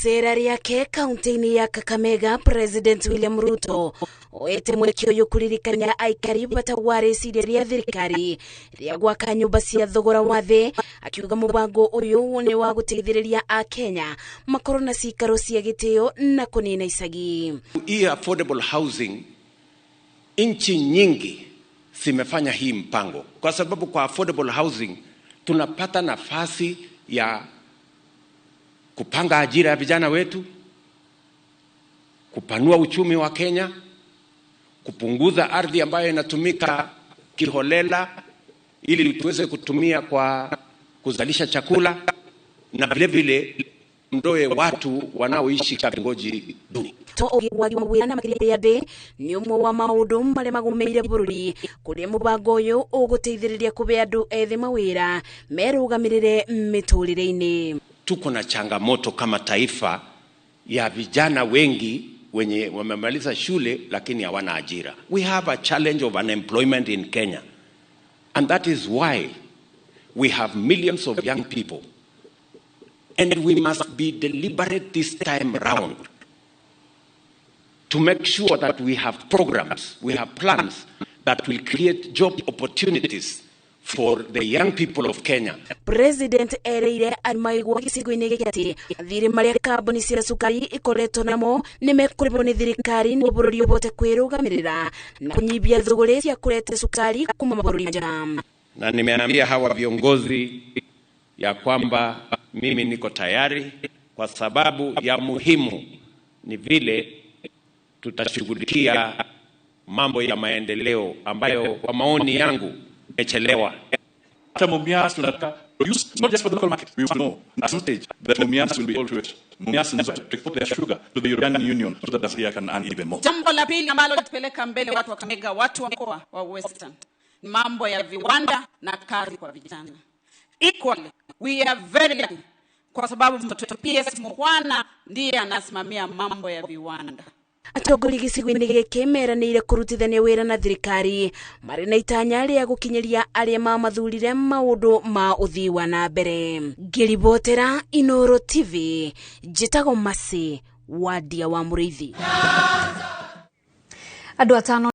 Icera rĩake kaunti-inĩ ya Kakamega, President William Ruto oete mweke ũyũ kũririkania aikari bata wa rĩciria rĩa thirikari rĩa gwaka nyũmba cia thogora wa thĩ, akiuga mũbango ũyũ nĩ wa gũteithĩrĩria Akenya makorwo na cikaro cia gĩtĩo na kũnina icagi. Hii affordable housing, nchi nyingi zimefanya hii mpango, kwa sababu kwa affordable housing tunapata nafasi ya kupanga ajira ya vijana wetu, kupanua uchumi wa Kenya, kupunguza ardhi ambayo inatumika kiholela ili tuweze kutumia kwa kuzalisha chakula na vile vile ndoe watu wanaoishi katika vitongoji duni. To ũgĩ wagi wa wĩra na makĩria ya thĩ nĩ ũmwe wa maũndũ marĩa magũmĩire bũrũri, kũrĩa mũbango ũyũ ũgũteithĩrĩria kũhe andũ ethĩ mawĩra merũgamĩrĩre mĩtũrĩre-inĩ. Tuko na changamoto kama taifa ya vijana wengi wenye wamemaliza shule lakini hawana ajira. We have a challenge of unemployment in Kenya, and that is why we have millions of young people, and we must be deliberate this time round to make sure that we have programs, we have plans that will create job opportunities for the young people of Kenya. President ereire maigua gĩcigo-inĩ gĩkĩ atĩ mathirĩ marĩa kambuni cia cukari ikoretwo namo nĩ mekũrĩhwo nĩ thirikari nĩguo bũrũri ũhote kwĩrũgamĩrĩra na kũnyihia thũgũrĩ cia kũrete cukari kuma mabũrũri nja. Na nimeambia hawa viongozi ya kwamba mimi niko tayari, kwa sababu ya muhimu ni vile tutashughulikia mambo ya maendeleo ambayo kwa maoni yangu imechelewa. Hata Mumias tunataka produce not just for the local market. We want to know at some stage that Mumias will be able to Mumias to export their sugar to the European Union so that Tanzania can earn even more. Jambo la pili ambalo litapeleka mbele watu wa Kakamega, watu wa mkoa wa Western, ni mambo ya viwanda na kazi kwa vijana. Equally, we are very lucky kwa sababu mtoto PS Mukhwana ndiye anasimamia mambo ya viwanda. Atongoria gĩcigo-inĩ gĩkĩ meranĩire kũrutithania wĩra na thirikari marĩ na itanya rĩa gũkinyĩria arĩa mamathurire maũndũ ma ũthii wa na mbere. Ngĩribotera Inooro TV, njĩtagwo Mercy Wandia wa Mũrĩithi. Andũ 5